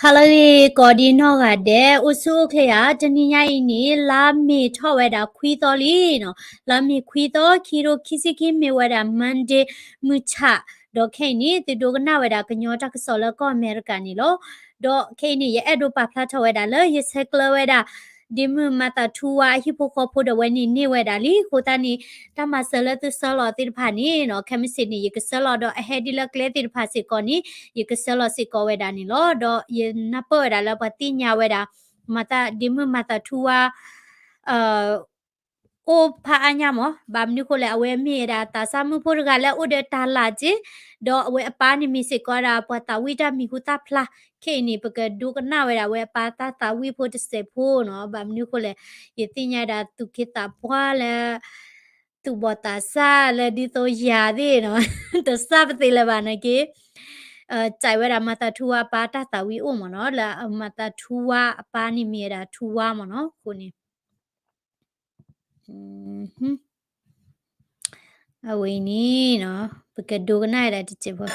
ဟါလၢအဂ့ၤ ကိးဒံနီၢ်ဂၤဒဲး အိၣ်ဆူၣ်အိၣ်ချ့ဧါ. တနံၤညါအံၤန့ၣ် လါမ့ၤထီၣ်ဝဲဒၣ်ခွံသီလံနီၤ. လါမ့ၤခွံသီ ခံကထိခံဆံခံ မ့ၢ်ဝဲဒၣ် Monday မုၢ်ဆၣ်, ဒီးခဲအံၤန့ၣ် သုဒိကနၣ်ဝဲဒၣ်ကညီတၢ်ကစီၣ်လၢကီၢ်အမဲရကၤန့ၣ်လီၤ. ဒီးခဲအံၤန့ၣ် ယအဲၣ်ဒိးပာ်ဖျါထီၣ်ဝဲဒၣ်လၢ ယဆဲးကျၢဝဲဒၣ် ဒ့မုၢ်မၤသးထူဝါအဟံၣ်ဖိဃီဖိဒီးဝဲန့ၣ်န့ၢ်ဝဲဒၣ်လံ. အဃိသတးန့ၣ် တၢ်မၤစၢၤလၢသုဆှၢလီၤသ့ၣ်တဖၣ်န့ၣ်နီၤ, ခဲမုၢ်ဆ့ၣ်န့ၣ် ယကဆှၢလီၤဒီးအဟဲဒ်လၢကျဲသ့ၣ်တဖၣ်စ့ၢ်ကီးန့ၣ် ယကဆှၢလီၤစ့ၢ်ကီးဝဲဒၣ်န့ၣ်လီၤ. ဒီးယနၢ်ပၢၢ်ဝဲဒၣ်လၢပှၤသ့ၣ်ညါဝဲဒၣ် မၤသး ဒ့မုၢ်မၤသးထူဝါ အိၣ်ဖးအါညါမး, ဘၣ်မနုၤဃိလဲၣ် အဝဲမ့ၢ်ဝဲဒၣ်သးစၢ်မုၣ်ဖိတဂၤလၢအအိၣ်ဒီးတၢ်လၢ်က့, ဒီးအဝဲအပၢ်န့ၣ်မ့ၢ်စ့ၢ်ကီးဝဲဒၣ်ပှၤသးဝံၣ်တၢ်မံၤဟူသၣ်ဖျါ. ခဲအံၤန့ၣ် ပကဒိကနၣ်ဝဲဒၣ်ဝဲအပၢ်တၢ်သးဝံၣ်ဖိတစဲးဖိနီၤ. ဘၣ်မနုၤဃိလဲၣ် ယသ့ၣ်ညါဒၣ်သူၣ်က့သးပှၢ်လၢ သူၣ်ဘီၣ်သးစၢ်လၢဒ်သိးယၤသ့ၣ်နီၤ, တစၢ်ပသ့လၢၤဘၣ်နာ်က့, စံးဝဲဒၣ်မၤသးထူဝါအပၢ်တၢ်သးဝံၣ်အိၣ်မ့ၢ်နီၤ, လၢမၤသးထူဝါအပၢ်န့ၣ်မ့ၢ်ဝဲဒၣ်ထူဝါမ့ၢ်နီၤ, အဃိန့ၣ် အဝဲအံၤန့ၣ်နီၤ ပကဒိကနၣ်ဝဲဒၣ်တစဲးဖိ.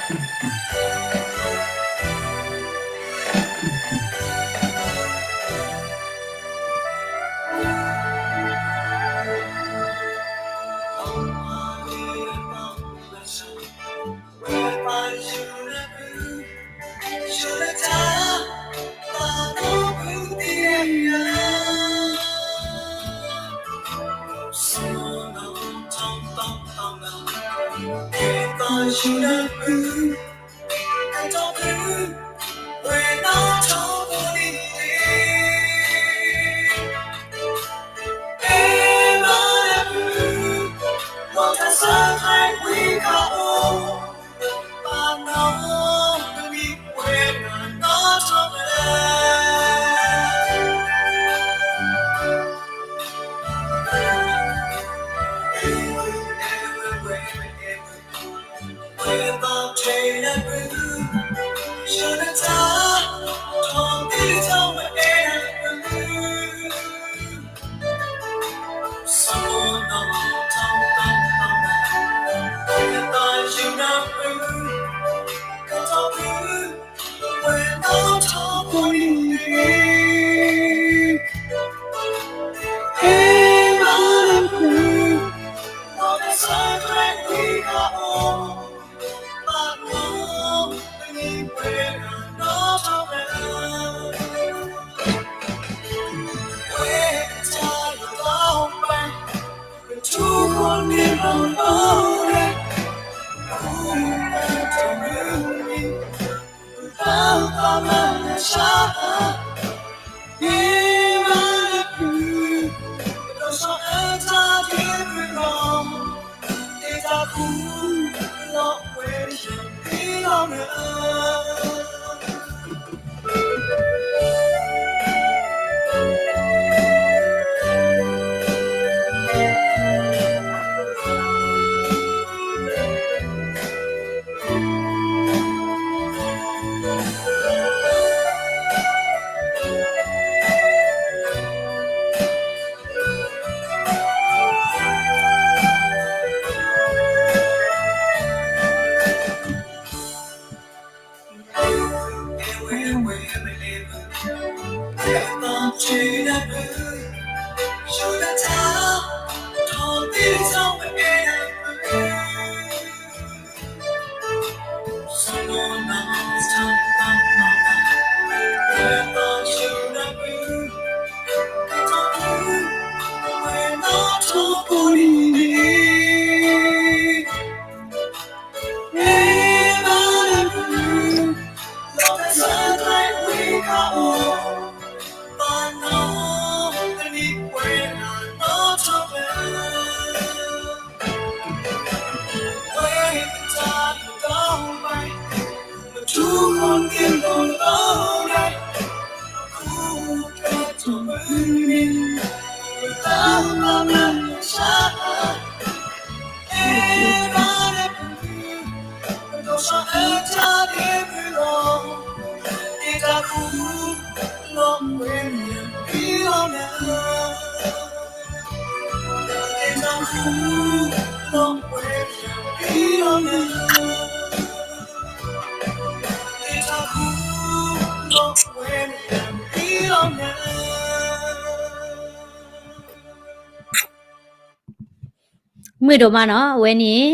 မုာ်ဒိၣ်မးနီၤ, အဝဲန့ၣ်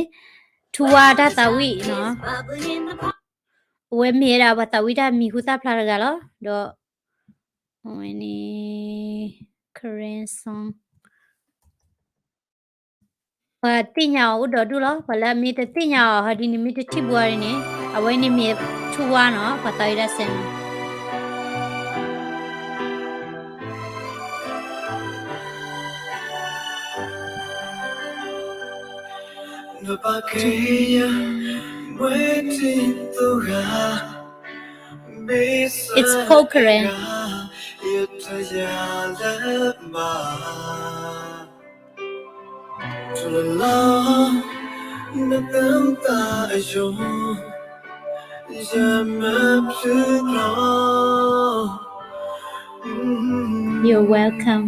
ထူဝါတၢ်သးဝံၣ်နီၤ, အဝဲမ့ၢ်ဝဲဒၣ်ပှၤသးဝံၣ်တၢ်မံၤဟူသၣ်ဖျါတဂၤလီၤ, ဒီး အဝဲန့ၣ် Korean song ပှၤသ့ၣ်ညါအီၤအိၣ်ဒီးဒူၣ်လီၤ, ပှၤလၢအမ့ၢ်တသ့ၣ်ညါအီၤဟီဒ်န့ၣ် မ့ၢ်တထံၣ်ဘၣ်ဒ်န့ၣ်, အဝဲန့ၣ်မ့ၢ်ထူဝါနီၤ, ပှၤသးဝံၣ်တၢ်စဲနီၤ. နဘၣ်က့ၤယၤ မွဲတံၤသိဂၤ, It's Pokeren. ယတယၤလၢမၤ တလီၤ နသးအယိာ် ယမၤဖျုးကျီ You're welcome.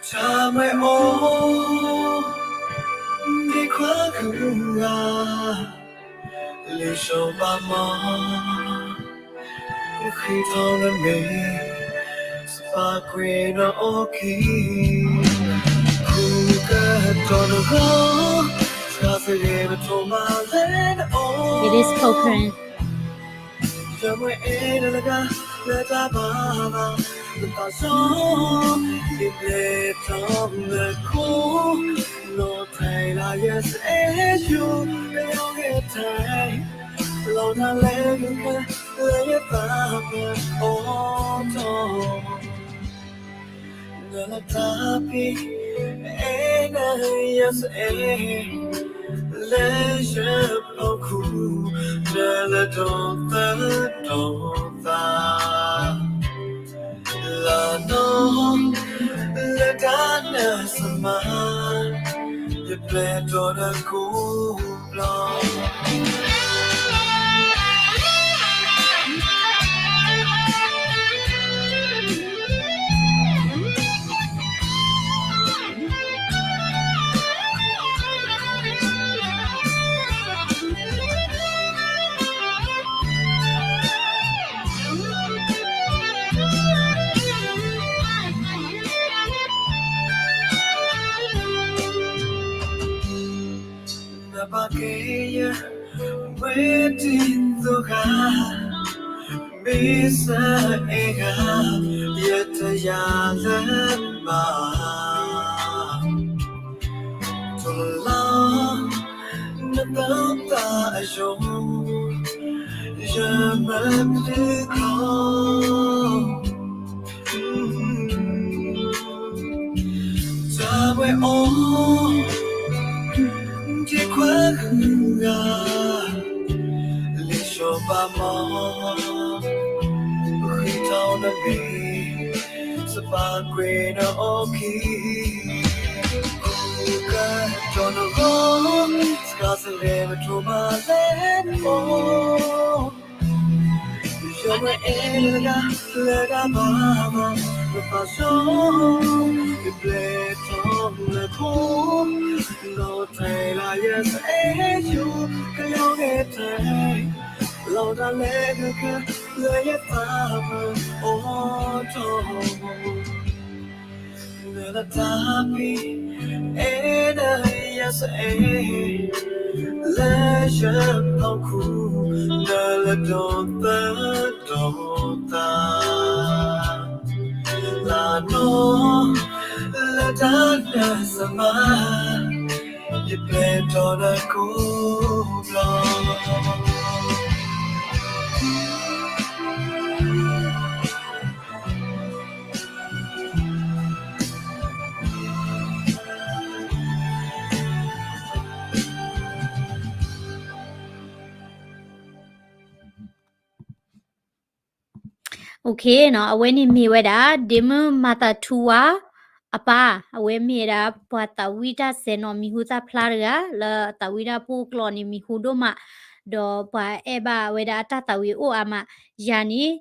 တၢ်မွဲအီၤ ဒ်ခွါဂုၤဂၤ လံာ်စီၤပၤမီၤ ဃံထီၣ်နမ့ၢ် စပာ်ကွံာ်နအီၣ်ကံ ဃုကတီၢ်နဂီၢ် စှၤစဂ့ၤပထိးမၤလဲနအီၣ် It is Pokeren. ယမွဲအဲၣ်နတဂၤ လၢတၢ်ဘၣ်ဘၣ် နသးစီ ယဘျဲၣ်ထီၣ်နခိၣ် နီၢ်ထဲလၢယစအဲၣ်ယိၤ ကယီဂဲၤထဲ လီၤတၢ်လဲၤဂုၤခဲ လၢယသးပှၢ်အီၤထီၣ် နလၢတၢ်ပံၤ အဲၣ်နၤယစအဲၣ် လၢယဖီခိၣ် နလၢဒီးသၢဒီးသး လၢနီၢ် လၢတၢ်နၢ်စမၤ ယပျဲၢ်ဒီးနကိးဘျီ နဘၣ်က့ၤယၤ မွဲတံၤသိဂၤ မ့ၢ်စအဲၣ်ဂၤ ယတယၤလၢမၤ တလီၤ နသးအယိာ် ယမၤဖျုးကျီ တၢ်မွဲအီၤ ဒ်ခွါဂုၤဂၤ လံာ်စီၤပၤမီၤ ဃံထီၣ်နမ့ၢ် စပာ်ကွံာ်နအီၣ်ကံ ဃုကတီၢ်နဂီၢ် စှၤစဂ့ၤပထိးမၤလဲနအီၣ် ယမွဲအဲၣ်နတဂၤ လၢတၢ်ဘၣ်ဘၣ် နသးစီ ယဘျဲၣ်ထီၣ်နခိၣ် နီၢ်ထဲလၢယစအဲၣ်ယိၤ ကယီဂဲၤထဲ လီၤတၢ်လဲၤဂုၤခဲ လၢယသးပှၢ်အီၤထီၣ် နလၢတၢ်ပံၤ အဲၣ်နၤယစအဲၣ် လၢယဖီခိၣ် နလၢဒီးသၢဒီးသး လၢနီၢ် လၢတၢ်နၢ်စမၤ ယပျဲၢ်ဒီးနကိးဘျီ OK နီၤ, အဝဲန့ၣ်မ့ၢ်ဝဲဒၣ် ဒ့မုၣ်မၤသးထူဝါအပၢ်, အဝဲမ့ၢ်ဝဲဒၣ် ပှၤသးဝံၣ်တၢ်စဲၤနီၤ မံၤဟူသၣ်ဖျါတဂၤ လၢသးဝံၣ်တၢ်ပိာ်ကျိာ်န့ၣ် မံၤဟူဒိၣ်မး, ဒီးပှၤအဲၣ်ဘၣ်ဝဲဒၣ်အတၢ်သးဝံၣ်အိၣ်အါမး, ယၤန့ၣ်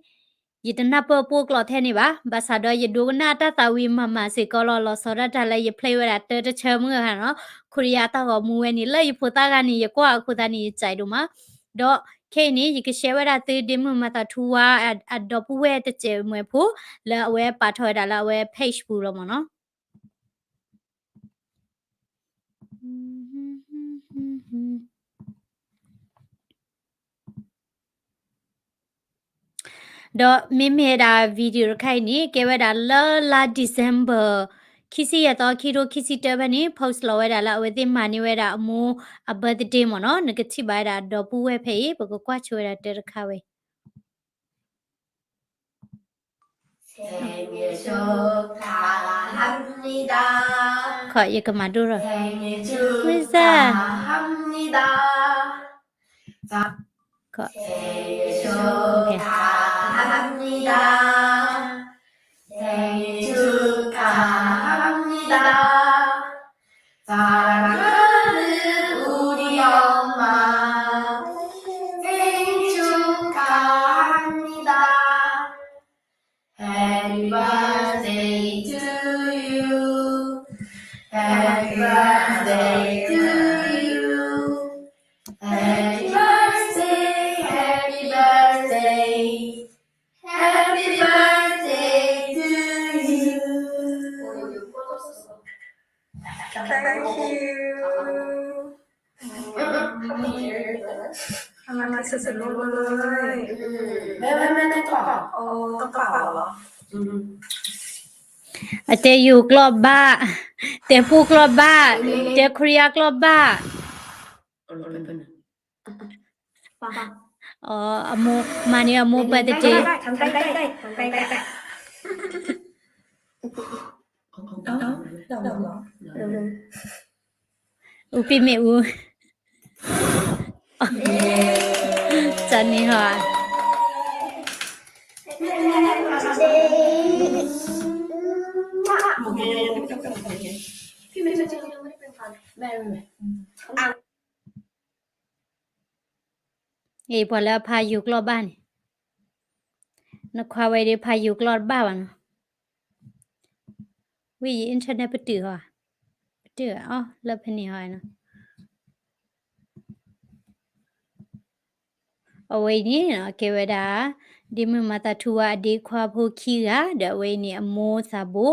ယတနၢ်ပၢၢ်ပိာ်ကျိာ်ထဲန့ၣ်ဘၣ်, ဘၣ်ဆၣ်ဒီးယဒိကနၣ်အတၢ်သးဝံၣ်မၤမၤစ့ၢ်ကီးလီၤ, လီၤဆီဒၣ်တၢ်လၢယ play ဝဲဒၣ်တၢတဆၢမုၢ်ဟါနီၤ, ခိရံယါတၢ်ဂီၤမူဝဲန့ၣ် လၢယဖိသၣ်ဂၤန့ၣ် ယကွၢ်အဃိသတးန့ၣ် ယစဲးဒိၣ်မး, ဒီးခဲအံၤန့ၣ် ယက share ဝဲဒၣ်သုဒ့မုၣ်မၤသးထူဝါ အဒီပုၢ်ဝဲၢ်တစဲးမွဲဖိ လၢအဝဲပာ်ထီၣ်ဝဲဒၣ်လၢအဝဲ page ပူၤလီၤမးနီၤ. ဒီးမ့မ့ၢ်ဝဲဒၣ် video တခါအံၤန့ၣ် ကဲဝဲဒၣ်လၢလါ December ခံဆံယဲၢ်သီ ခံထိခံဆံတၢဖဲန့ၣ် post လီၤဝဲဒၣ်လၢအဝဲသ့ၣ်မၤန့ၢ်ဝဲဒၣ်အမိၢ်အ birthday မ့ၢ်နီၤ, နကထံၣ်ဘၣ်ဝဲဒၣ်ဒီပုၢ်ဝဲၢ်ဖဲအံၤ ပကကွၢ်ဆိဝဲဒၣ်တၢ်တခါဝဲအံၤ ခီ ယကမၤဒိၣ်ထီၣ် Riza. Happy birthday to you. Happy birthday to you. Happy birthday, happy birthday. Happy birthday to you. Thank you. အတဲယိၤကျီၢ်ဘၣ်, တဲပူၣ်ကျီၢ်ဘၣ်, တဲခရံာ်အကျီၢ်ဘၣ်. အမိၢ် မၤန့ၢ်အမိၢ် birthday. အူပံၣ်မ့ၣ်အူ, တၢ်န့ၣ်ဟီဧါ. အ့ ပှၤလၢအဖးယိၤကျီၢ်ဘၣ်န့ၣ်, နခွါဝဲဒၣ်ဖးယိၤကျီၢ်တဘၣ်ဘၣ်နီၤ. ဝံယ internet ပတုာ်ဟီ, ပတုာ်အီၤလၢဖဲန့ၣ်ဟီနီၤ. အဝဲအံၤန့ၣ် ကဲဝဲဒၣ် ဒ့မုၢ်မၤသးထူဝါအဒ့ခွါဖိခံဂၤ ဒီးအဝဲအံၤန့ၣ်အမိၢ်သးဘိ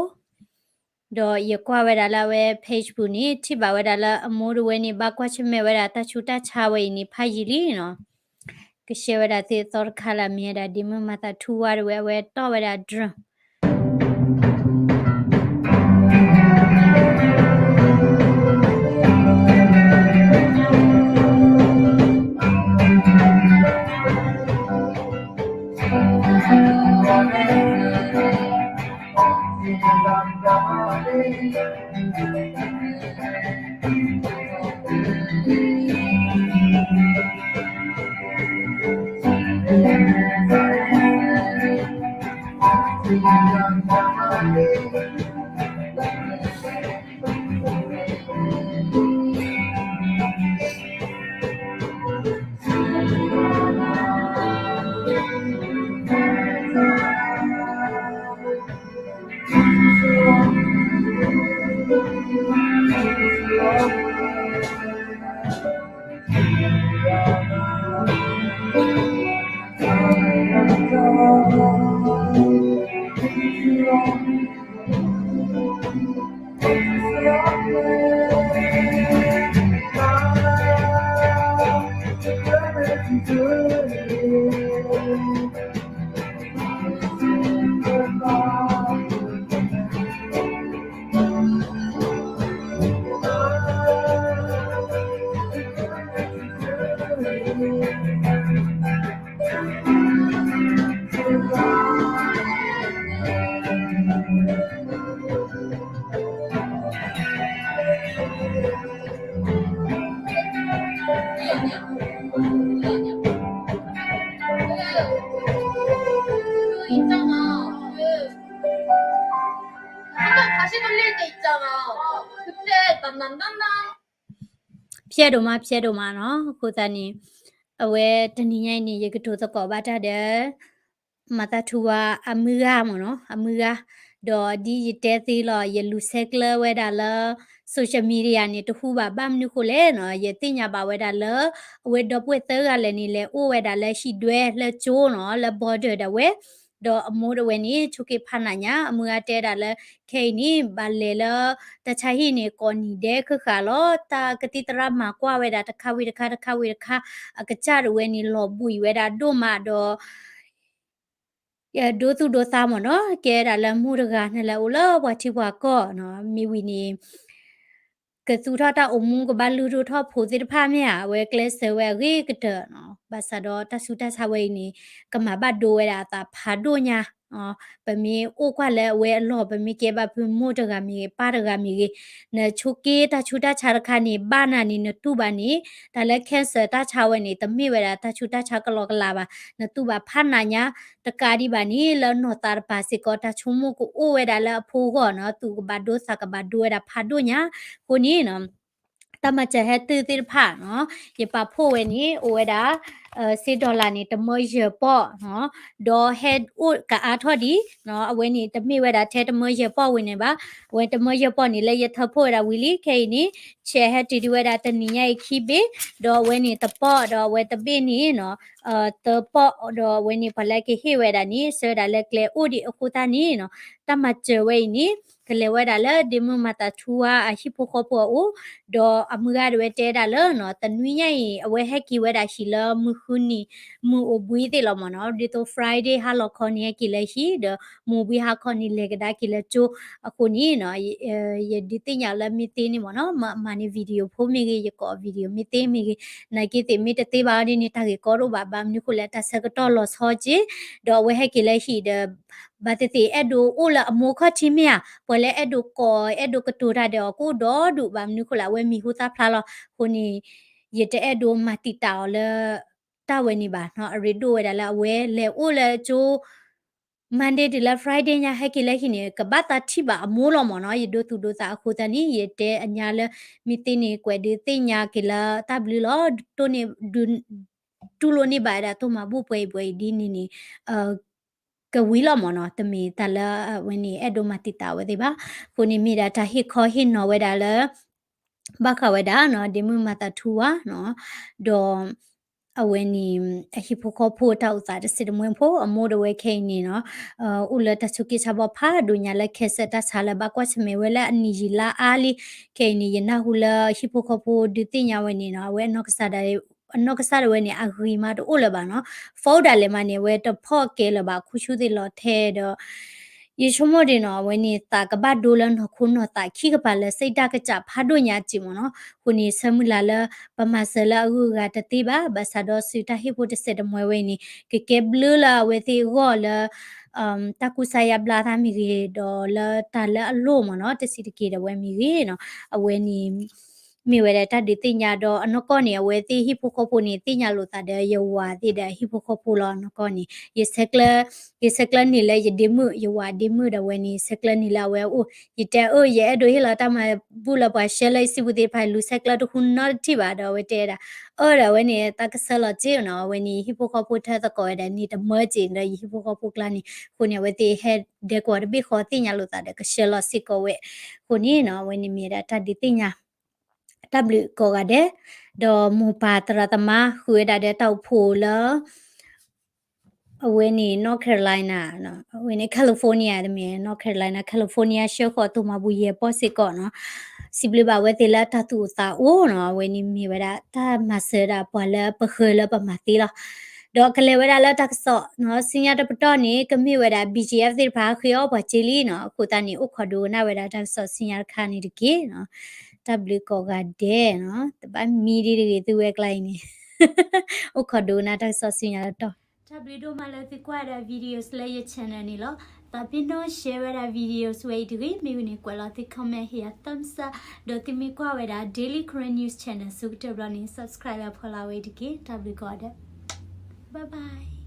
ဒီးယကွၢ်ဝဲဒၣ်လၢအဝဲ page ပူၤန့ၣ် ထံၣ်ဘၣ်ဝဲဒၣ်လၢအမိၢ်တဝဲန့ၣ် ဘၣ်ကွၢ်ဆၢၣ်မဲာ်ဝဲဒၣ်တၢ်ဆူးတၢ်ဆါဝဲအံၤန့ၣ် ဖးယံာ်လံနီၤ. ကshareဝဲဒၣ်သုအသီတခါလၢအမ့ၢ်ဝဲဒၣ် ဒ့မုၢ်မၤသးထူဝါတဝဲ အဝဲတီၢ်ဝဲဒၣ် drum.ဖျဲးဒိၣ်မး ဖျဲးဒိၣ်မးနီၤ. အဃိသတးန့ၣ် အဝဲတနံၤညါအံၤန့ၣ် ယကတိၤသကိးဘၣ်တၢ်ဒီး မၤသးထူဝါအမုၢ်ဂၤမ့ၢ်နီၤ, အမုၢ်ဂၤ, ဒီးဒ်ယတဲသ့လီၤ ယလူၤဆဲးကျၢဝဲဒၣ်လၢ social media န့ၣ် တဟူဘၣ်ဘၣ်မနုၤဃိလဲၣ်နီၤ, ယသ့ၣ်ညါဘၣ်ဝဲဒၣ်လၢ အဝဲဒီပုၢ်ဝဲၢ်သၢဂၤလဲၣ်န့ၣ် လဲၤအိၣ်ဝဲဒၣ်လၢဟံၣ်ဒွဲလၢကၠိနီၤ, လၢ border ဒၣ်ဝဲ, ဒီးအမိၢ်တဝဲန့ၣ် ဆိးက့ဖးနးညါ, အမုၢ်ဂၤတဲဒၣ်လၢ ခဲအံၤန့ၣ် ဘၣ်လဲၤလၢ တၢ်ဆါဟံၣ်န့ၣ် ကိးနံၤဒဲးဃၣ်ဃၣ်လီၤ, တၢ်ကသံၣ်သရၣ်မၤကွၢ်ဝဲဒၣ်တခါဝံၤတခါ တခါဝံၤတခါ, အကစၢ်တဝဲန့ၣ် လီၤဘှံးဝဲဒၣ်ဒိၣ်မးဒီး ဒိသူၣ်ဒိသးမ့ၢ်နီၤ, ကဲဒၣ်လၢမိၢ်တဂၤ နလဲၤအိၣ်လၢပှၤထံပှၤကီၢ်နီၤ, မ့ၢ်ဝံၤန့ၣ် ကသူၣ်ထီၣ်တၢ်အိၣ်မူ ကဘၣ်လုၢ်ဒိၣ်ထီၣ်ဖိသ့ၣ်တဖၣ်မ့ၢ်ဧါ, အဝဲကျဲးစၢးဝဲအဂ့ၤကတၢၢ်နီၤ, ဘၣ်ဆၣ်ဒီးတၢ်ဆူးတၢ်ဆါဝဲအံၤန့ၣ် ကမၤဘၣ်ဒိဝဲဒၣ်အသးဖးဒိၣ်ညါ ပမ့ၢ်အိၣ်ကွၢ်လၢအဝဲအလီၢ် ပမ့ၢ်ကဲဘၣ်ဖုမိၢ်တဂၤမ့ၢ်ဂ့ၤ ပၢ်တဂၤမ့ၢ်ဂ့ၤ, နဆိးက့တၢ်ဆူးတၢ်ဆါတခါန့ၣ် ဘၣ်နၤန့ၣ် နတူၢ်ဘၣ်န့ၣ် တၢ်လၢ cancer တၢ်ဆါဝဲန့ၣ် တမ့ၢ်ဝဲဒၣ်တၢ်ဆူးတၢ်ဆါကလီကလီဘၣ်, နတူၢ်ဘၣ်ဖးနးညါ တကးဒံးဘၣ်န့ၣ် လၢနီၢ်သးတပၤစ့ၢ်ကီး တၢ်ဆိကမိၣ်ကအိၣ်ဝဲဒၣ်လၢအဖိအဂီၢ်နီၤ, သူၣ်ကဘၣ်ဒိသးကဘၣ်ဒိဝဲဒၣ်ဖးဒိၣ်ညါ, အဃိန့ၣ် တၢ်မၤစၢၤဟဲတုၤသ့ၣ်တဖၣ်နီၤ, ယပာ်ဖှိၣ်ဝဲန့ၣ် အိၣ်ဝဲဒၣ် စ့ dollar န့ၣ် တမၢယဲၢ်ပီၢ်နီၤ, ဒီးဟဲအိၣ်ကအါထီၣ်ဒံးနီၤ, အဝဲန့ၣ်တမ့ၢ်ဝဲဒၣ်ထဲတမၢယဲၢ်ပီၢ်ဝဲန့ၣ်ဘၣ်, အဝဲတမၢယဲၢ်ပီၢ်န့ၣ် လၢယထၢဖှိၣ်ဝဲဒၣ်ဝံၤလံ, ခဲအံၤန့ၣ် ဆဲးဟဲတုၤဒံးဝဲဒၣ်တနံၤညါအံၤခံဘ့ၣ်, ဒီးအဝဲန့ၣ်တပီၢ်, ဒီးအဝဲတဘ့ၣ်န့ၣ်နီၤ သၢပီၢ်, ဒီးအဝဲန့ၣ်ပှၤလၢကဟ့ၣ်ဝဲဒၣ်န့ၣ် ဆှၢဝဲဒၣ်လၢကျဲအိၣ်ဒံးအဃိသတးန့ၣ်နီၤ, တၢ်မၤစၢၤဝဲအံၤန့ၣ် ကလဲၤဝဲဒၣ်လၢဒ့မုၣ်မၤသးထူဝါအဟံၣ်ဖိဃီဖိအအိၣ်, ဒီးအမုၢ်ဂၤဒၣ်ဝဲတဲဒၣ်လၢနီၤ တနွံညါအံၤ အဝဲဟဲက့ၤဝဲဒၣ်ဟံၣ်လၢမုၢ်ဃုနံၤ မုၢ်အိၣ်ဘှံးသ့ၣ်လီၤမ့ၢ်နီၤ, ဒ်သိး Friday ဟါလီၤခီန့ၣ် ဟဲက့ၤလၢဟံၣ် ဒီးမုၢ်အိၣ်ဘှံးဟါခီန့ၣ် လဲၤကဒါက့ၤလၢကၠိ, အဃိန့ၣ်နီၤ ယဒုးသ့ၣ်ညါလၢမ့ၢ်သ့န့ၣ်မ့ၢ်နီၤ, မၤန့ၢ် video ဖိမ့ၢ်ဂ့ၤ, ယကိး video မ့ၢ်သ့မ့ၢ်ဂ့ၤ, နာ်က့သ့ၣ်မ့ၢ်တသ့ဘၣ်အီၤဒ်န့ၣ် တၢ်ဂ့ၢ်ကီတအိၣ်ဘၣ်, ဘၣ်မနုၤဃိလဲၣ် တၢ်ဆၢကတီၢ်လီၤဆီက့ၤ, ဒီးအဝဲဟဲက့ၤလၢဟံၣ်ဒီး ဘၣ်သ့ၣ်သ့ၣ်အဲၣ်ဒိးအိၣ်လၢအမိၢ်ခီၣ်ထံးမ့ၢ်ဧါ, ပှၤလၢအဲၣ်ဒိးကိး အဲၣ်ဒိးကတိၤတၢ်ဒီးအီၤကအိၣ်ဒီဒူၣ်, ဘၣ်မနုၤဃိလဲၣ် အဝဲမံၤဟူသၣ်ဖျါလီၤ, အဃိန့ၣ် ယတအဲၣ်ဒိးမၤတံာ်တာ်အီၤလၢ တၢ်ဝဲန့ၣ်ဘၣ်နီၤ, အရ့ဒိၣ်ဝဲဒၣ်လၢအဝဲလဲၤအိၣ်လၢကၠိ Monday တုၤလၢ Friday ညါ ဟဲက့ၤလၢဟံၣ်န့ၣ် ကဘၣ်သးထံၣ်ဘၣ်အမိၢ်လီၤမ့ၢ်နီၤ, ယဒိသူၣ်ဒိသးအဃိသတးန့ၣ် ယတဲအညါလၢ မ့ၢ်သ့န့ၣ် ကွဲးဒုးသ့ၣ်ညါက့ၤလၢတၢ်ဘျုးလီၤ, တိၢ်န့ၢ် တူၢ်လိာ်န့ၢ်ဘၣ်ဝဲဒၣ် တိၢ်မၤဘူၣ်ပှဲၤအံၤပှဲၤအံၤဒ်န့ၣ်န့ၣ် ကဝံၤလီၤမ့ၢ်နီၤ, တမ့ၢ်တၢ်လၢအဝဲန့ၣ် အဲၣ်ဒိးမၤတံာ်တာ်ဝဲသ့ၣ်ဘၣ်, အဃိန့ၣ်မ့ၢ်ဒၣ်တၢ်ဟ့ၣ်ခီဟ့ၣ်နီၤဝဲဒၣ်လၢ ဘၣ်ဃးဝဲဒၣ်နီၤ ဒ့မုၣ်မၤသးထူဝါနီၤ, ဒီး အဝဲန့ၣ် အဟံၣ်ဖိဃီဖိတၢ်အိၣ်သးတစဲးတမှဲဖိ အမိၢ်ဒၣ်ဝဲခဲအံၤန့ၣ်နီၤ, အိၣ်လၢတၢ်ဆိးက့ဆါဘီၣ်ဖးဒိၣ်ညါလၢ cancer တၢ်ဆါလၢဘၣ်ကွၢ်ဆၢၣ်မဲာ်ဝဲလၢအနံၣ်ယံာ်လါအါလံ, ခဲအံၤန့ၣ် ယနၢ်ဟူလၢဟံၣ်ဖိဃီဖိဒုးသ့ၣ်ညါဝဲန့ၣ်နီၤ, အဝဲအနီၢ်ကစၢ်ဒၣ် အနီၢ်ကစၢ်ဒၣ်ဝဲန့ၣ် အဂံၢ်မးတအိၣ်လၢၤဘၣ်နီၤ, phone ဒၣ်လဲာ်မးန့ၣ် အဝဲတဖီၣ်ကဲလၢၤဘၣ် ခူၣ်ဆူၣ်သ့ၣ်လီၤထဲဒီး ယဆိကမိၣ်ဒ်နီၤ အဝဲန့ၣ် သးကဘၣ်ဒိလၢနီၢ်ခိနီၢ်သးခံကပၤလၢ စံးတၢ်ကစၢ်ဖးဒိၣ်ညါစ့ၢ်မ့ၢ်နီၤ, အဃိန့ၣ် ဆၢမုၢ်လၢ်လၢ ပမၤစၢၤလၢအဂုၤအဂၤတသ့ဘၣ်, ဘၣ်ဆၣ်ဒီးစုတၢ်ဟ့ၣ်ဖိတစဲးတမှဲဝဲအံၤန့ၣ် ကကဲဘျုးလၢအဝဲသ့ၣ်အဂီၢ်လၢ တၢ်ကူစါယါဘျါသးမ့ၢ်ဂ့ၤ, ဒီးလၢတၢ်လၢအလိၣ်မ့ၢ်နီၤ တဆံးတက့ၢ်ဒီးဝဲမ့ၢ်ဂ့ၤနီၤ, အဝဲန့ၣ် မ့ၢ်ဝဲဒၣ်တၢ်ဒုးသ့ၣ်ညါဒီးအနီၢ်ကီၢ်န့ၣ် အဝဲသ့ၣ်ဟံၣ်ဖိဃီဖိန့ၣ် သ့ၣ်ညါလိာ်သးဒီးယဝၤသ့ၣ်ဒီးဟံၣ်ဖိဃီဖိလီၤ. အနီၢ်ကီၢ်န့ၣ် ယဆဲးကျၢ ယဆဲးကျၢန့ၢ်လၢယဒ့မုၣ် ယဝၤဒ့မုၣ်ဒီးဝဲန့ၣ် ဆဲးကျၢန့ၢ်လၢအဝဲအအိၣ်, ယတဲအၢ ယအဲၣ်ဒိးဟ့ၣ်လီၤတၢ်မၤဘူၣ်လၢပှၤရှဲလၢယစုပူၤသ့ၣ်တဖၣ် လူၤဆဲးကျၢတဃူနီတထံၣ်ဘၣ်ဒီး အဝဲတဲဝဲဒၣ် အၢ ဒီးအဝဲန့ၣ် တၢ်ကဆှၢလီၤစ့ၢ်နီၤ, အဝဲန့ၣ် ယဟံၣ်ဖိဃီဖိထၢသကိးဝဲဒၣ်န့ၣ် တမၢစ့ၢ်ဒီးယဟံၣ်ဖိဃီဖိကျါန့ၣ်, အဃိန့ၣ် အဝဲသ့ၣ်ဟဲဒဲကဝီၤတဘ့ၣ်ဃီသ့ၣ်ညါလိာ်သးဒီးကဆှၢလီၤစ့ၢ်ကီးဝဲ, အဃိန့ၣ်နီၤ အဝဲန့ၣ်မ့ၢ်ဒၣ်တၢ်ဒုးသ့ၣ်ညါ တၢ်ဘျုးကိးဂၤဒဲး, ဒီးမိၢ်ပၢ်သရၣ်သမါဃုာ်ဝဲဒၣ်ဒီးတၢ်အိၣ်ဖှိၣ်လၢ အဝဲန့ၣ် North Carolina အဝဲန့ၣ် California တမ့ၢ် North Carolina California ဆှၢဃီၤတိၢ်မၤဘူၣ်ယဲၢ်ပီၢ်စ့ၢ်ကီးနီၤ, စံးဘျုးဘၣ်အဝဲသ့ၣ်လၢတၢ်သူၣ်အိၣ်သးအိၣ်နီၤ, အဝဲန့ၣ်မ့ၢ်ဝဲဒၣ်တၢ်မၤစၢၤဒၣ်ပှၤလၢပဃၢၤလၢပမၤသ့လီၤ. ဒီးကလဲၤဝဲဒၣ်လၢတၢ်ကစီၣ်နီၤ ဆူညါတပတီၢ်န့ၣ် ကမ့ၢ်ဝဲဒၣ် BGF သ့ၣ်တဖၣ်ဃ့အီၣ်ပှၤစ့လံနီၤ, အဃိသတးန့ၣ် အိၣ်ခိးဒိကနၣ်ဝဲဒၣ်တၢ်ကစီၣ်ဆူညါတခါန့ၣ်တက့ၢ်နီၤ, တၢ်ဘျုးကိးဂၤဒဲးနီၤ, တဘၣ်မံဒ်တဂ့ၤသုဝဲကျါအံၤန့ၣ် အိၣ်ခိးဒိကနၣ်တၢ်ကစီၣ်ဆူညါတတီၢ်. တၢ်ဘျုးဒိၣ်မးလၢသုကွၢ်ဒၣ် videos လၢယ channel န့ၣ်လီၤ. သးပ့ၤနီၣ် share ဝဲဒၣ် videos ဝဲအံၤတဂ့ၤ, မ့ၢ်ဝံၤန့ၣ် ကွဲးလီၤသု comment ဟ့ၣ်ယၤ thumbs up, ဒီးသုမ့ၢ်ကွၢ်ဝဲဒၣ် Daily Karen News Channel ဆၢကတီၢ်ဘျီန့ၣ် subscribe လၢဖီလာ်ဝဲအံၤတက့ၢ်. တၢ်ဘျုးကိးဂၤဒဲး. Bye bye.